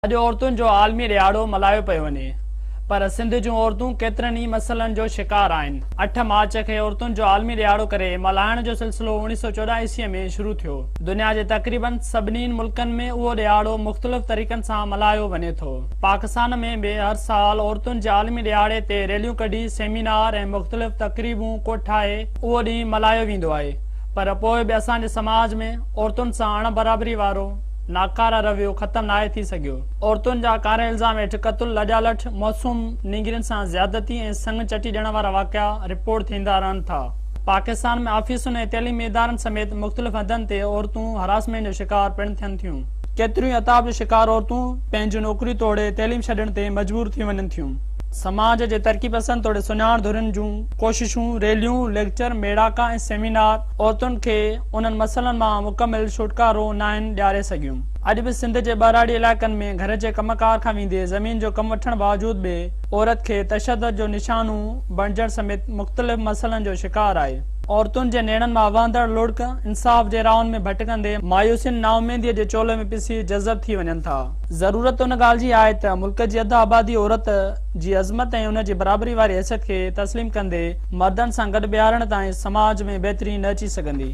اڄ عورتن جو عالمي ڏهاڙو ملهايو پيو وڃي پر سنڌ جون عورتون ڪيترن ئي مسئلن جو شڪار آهن. 8 مارچ کي عورتن جو عالمي ڏهاڙو ڪري ملهائڻ جو سلسلو 1914 عيسويء ۾ شروع ٿيو. دنيا جي تقريبن سڀني ملڪن ۾ اهو ڏهاڙو مختلف طريقن سان ملهايو وڃي ٿو. پاڪستان ۾ به هر سال عورتن جي عالمي ڏهاڙي تي ريليون ڪڍي سيمينار ۽ مختلف تقريبون ڪوٺائي اهو ڏينهن ملهايو ويندو آهي پر پوء به اسان جي سماج ۾ عورتن سان اڻ برابري وارو ناڪاره رويو ختم ناهي ٿي سگهيو. عورتن جا ڪاري الزام هيٺ قتل، لڄالٽ، معصوم نينگرين سان زيادتي ۽ سڱ چٽي ڏيڻ وارا واقعا رپورٽ ٿيندا رهن ٿا. پاڪستان ۾ آفيسن ۽ تعليمي ادارن سميت مختلف هنڌن تي عورتون هراسمينٽ جو شڪار پڻ ٿين ٿيون. ڪيتريون ئي عتاب جو شڪار عورتون پنهنجون نوڪريون توڙي تعليم ڇڏڻ تي مجبور ٿي وڃن ٿيون. سماج جي ترقي پسند توڙي سڃاڻ ڌرين جون ڪوششون، ريليون، ليڪچر، ميڙاڪا ۽ سيمينار عورتن کي انهن مسئلن مان مڪمل ڇوٽڪارو ناهن ڏياري سگهيون. اڄ به سنڌ جي ٻهراڙي علائقن ۾ گهر جي ڪم ڪار کان ويندي زمين جو ڪم وٺڻ باوجود به عورت کي تشدد جو نشانو بڻجڻ سميت مختلف مسئلن جو شڪار آهي. عورتن جي نيڻن مان وهندڙ لڙڪ انصاف جي راهن ۾ ڀٽڪندي مايوسين نااميديء جي چولي ۾ پسي جذب ٿي وڃن ٿا. ضرورت ان ڳالهه جي آهي ته ملڪ جي اڌ آبادي عورت جي عظمت ۽ ان جي برابري واري حيثيت کي تسليم ڪندي مردن سان گڏ بيهارڻ تائين سماج ۾ بهتري نه اچي سگهندي.